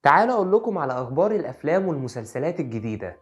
تعالوا أقول لكم على أخبار الأفلام والمسلسلات الجديدة.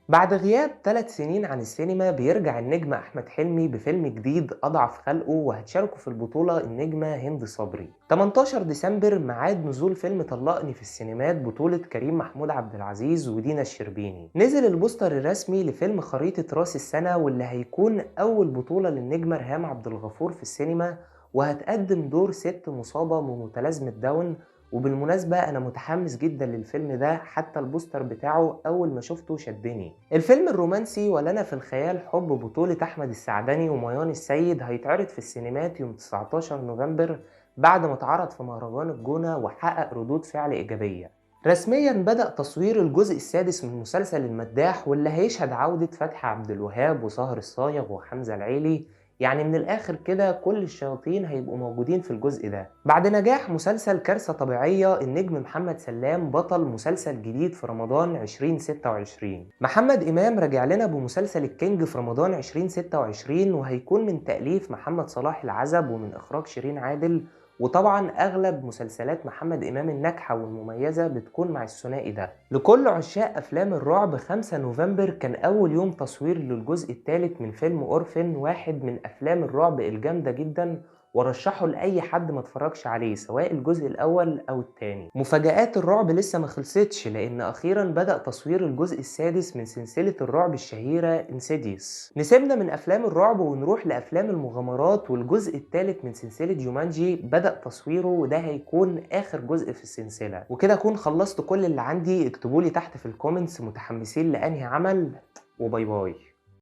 بعد غياب 3 سنين عن السينما بيرجع النجم أحمد حلمي بفيلم جديد أضعف خلقه، وهتشاركه في البطولة النجمة هند صبري. 18 ديسمبر ميعاد نزول فيلم طلقني في السينمات بطولة كريم محمود عبد العزيز ودينا الشربيني. نزل البوستر الرسمي لفيلم خريطة راس السنة، واللي هيكون أول بطولة للنجمة ريهام عبد الغفور في السينما، وهتقدم دور ست مصابة بمتلازمة داون. وبالمناسبة أنا متحمس جدا للفيلم ده، حتى البوستر بتاعه أول ما شفته شدني. الفيلم الرومانسي ولنا في الخيال حب بطولة أحمد السعدني وميان السيد هيتعرض في السينمات يوم 19 نوفمبر بعد ما اتعرض في مهرجان الجونة وحقق ردود فعل إيجابية. رسميا بدأ تصوير الجزء السادس من مسلسل المداح، واللي هيشهد عودة فتحي عبد الوهاب وسهر الصايغ وحمزة العيلي. يعني من الآخر كده كل الشياطين هيبقوا موجودين في الجزء ده. بعد نجاح مسلسل كارثة طبيعية، النجم محمد سلام بطل مسلسل جديد في رمضان 2026. محمد إمام رجع لنا بمسلسل الكينج في رمضان 2026، وهيكون من تأليف محمد صلاح العزب ومن إخراج شيرين عادل. وطبعا اغلب مسلسلات محمد امام الناجحه والمميزه بتكون مع الثنائي ده. لكل عشاق افلام الرعب، 5 نوفمبر كان اول يوم تصوير للجزء الثالث من فيلم اورفن، واحد من افلام الرعب الجامده جدا، ورشحه لاي حد ما اتفرجش عليه سواء الجزء الاول او الثاني. مفاجآت الرعب لسه ما خلصتش، لان اخيرا بدأ تصوير الجزء السادس من سلسلة الرعب الشهيرة Insidious. نسيبنا من افلام الرعب ونروح لافلام المغامرات، والجزء الثالث من سلسلة جومانجي بدأ تصويره، وده هيكون اخر جزء في السلسلة. وكده اكون خلصت كل اللي عندي. اكتبولي تحت في ال comments متحمسين لانهي عمل، و bye bye.